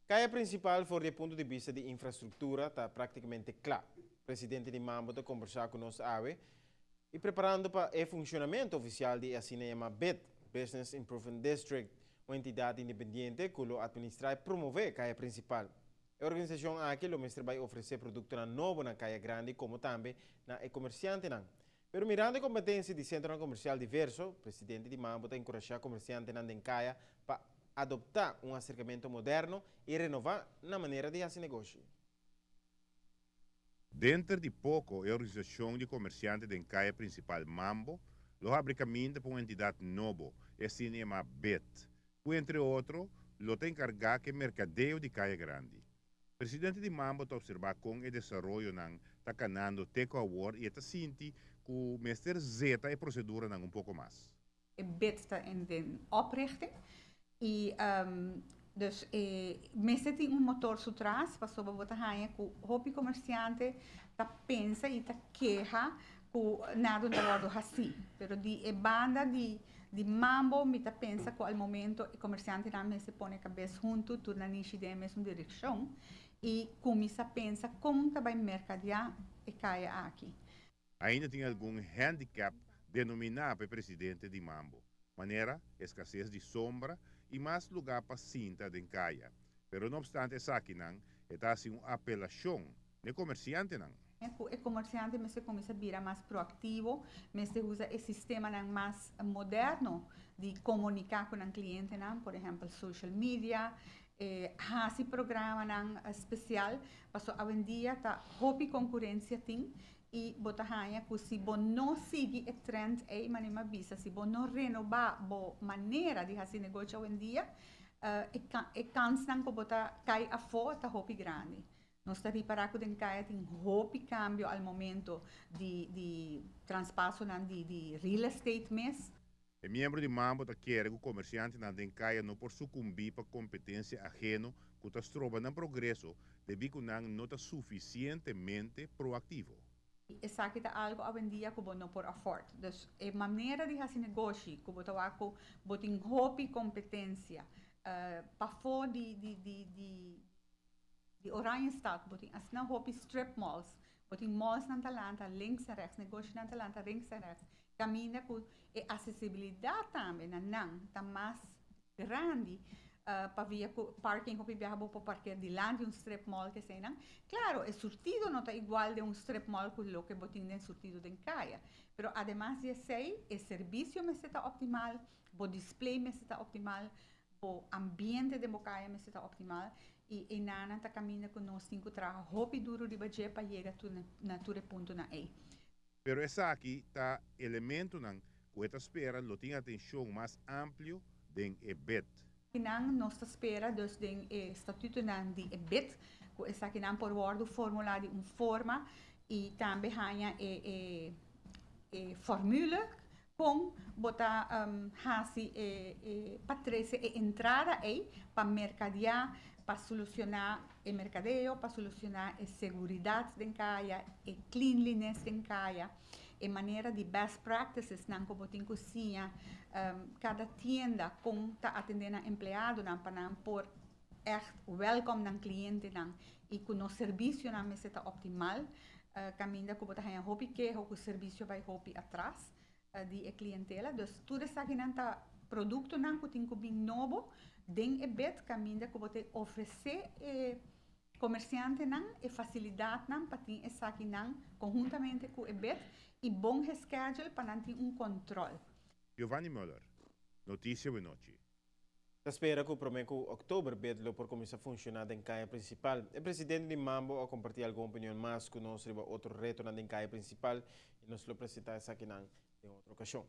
Kaya Prinsipal for di punto di bista di infrastruktura ta práktikamente kla. Presidente di Mambo ta kombersá ku nos awe i preparando pa e funshonamentu ofisial di asina yamá BID, Business Improvement District, un entidat independiente ku lo atministrá i promové Kaya Prinsipal. E organisashon aki lo mester bai ofresé produktonan nobo na Kaya Grandi komo tambe na e komersiantenan. Pero mirando e kompetensia di sentronan komersial diverso, presidente di Mambo ta enkurashá komersiantenan den kaya pa adoptá un aserkamentu moderno i renová na manera di hasi negoshi. Denter di poko e organisashon di komersiante den Kaya Prinsipal Mambo lo habri kaminda pa un entidat nobo, e asina yamá BID, ku entre otro lo ta enkargá ku e merkadeo di Kaya Grandi. Presidente di Mambo ta observa con e desaroyonan ta canando te cu awor y e ta sinti cu mester zeta e proceduranan un poco mas. E BID ta in den oprichting y dus e mester tin un motor su tras pasobra bo ta haña cu hopi comerciante ta pensa y ta keha cu nada no ta wordo haci. Pero di e banda di di Mambo mi ta pensa cu al momento e comerciantenan mester pone cabes hunto tur nan nishi den e mesun direccion y cuminsa pensa con ta bay mercadea e caya aki. Ainda tin algun handicap denominá pa e presidente di Mambo, manera eskases di sombra i mas lugá pa sinta den kaya. Pero no obstante esakinan, e ta hasi un apelashon n'e komersiantenan. Ku e komersiante mester kuminsá bira mas proaktivo, mester usa e sistemanan mas moderno di komuniká ku nan klientenan, por ehèmpel social media, hasi programanan spesial, pasobra awendia ta hopi konkurensia tin i bo ta haña ku si bo no sigui e trend ei, manera mi a bisa, si bo no renobá bo manera di hasi negoshi awendia, e kansnan ku bo ta kai afó ta hopi grandi. Nos ta ripará ku den kaya tin hopi kambio al momento di di transpasonan di di real estate mes. E miembro di Mambo ta kere ku komersiantenan den kaya no por sukumbí pa kompetensia aheno ku ta stroba nan progreso debí ku nan no ta sufisientemente proaktivo. Esaki ta algo awendia ku bo no por afford. Dus e manera di hasi negoshi ku bo ta wak ku bo tin hopi kompetensia pafó di di di di Di Oranjestad bo tin asina hopi strip malls, bo tin malls nan ta lanta links en rechts, negoshinan ta lanta links en rechts, kaminda ku e asesibilidat tambe na nan ta mas grandi pabia ku parking hopi biaha bo por parker dilanti un strip mall keseinan. Klaro e surtido no ta igual den un strip mall ku loke bo tin den surtido den kaya, pero ademas di esei e servisio mester ta optimal, bo display mester ta optimal, Bo ambiente den bo kaya mester ta optimal i enanan ta kaminda ku nos tin ku traha hopi duru riba dje pa yega tur na tur e puntonan ei. Pero esaki ta elementonan ku e ta spera lo tin atenshon mas amplio den e bid. Nan nos ta spera dus den e statutonan di e bid ku esakinan por wòrdu formulá di un forma i tambe haña e e e formule Kon bo ta hasi e pa trese e entrada ei pa merkadiá, pa solusioná e merkadeo, pa solusioná e seguridat den kaya, e cleanliness den kaya, e manera di best practices nan ku bo tin ku siña kada tienda kon ta atendé nan empleadonan pa nan por ègt wèlkòm nan klientenan i ku nos servisionan mester ta optimal. Kaminda ku bo ta haña hopi keho ku servisio bai hopi atras di e klientela. Dus tur esakinan ta produktonan ku tin ku bin nobo den e bed kaminda ku bo ta ofresé e komersiantenan e fasilidatnan pa tin esakinan konhuntamente ku e bed i bon geschedule pa nan tin un kòntròl. Giovanni Muller, Noticia Wenochi. Ta spera ku promé ku òktober bed lo por kuminsá funshoná den kaya prinsipal. E presidente di Mambo a kompartí algun opinion mas ku nos riba otro retonan den kaya prinsipal i nos lo presentá esakinan den otro okashon.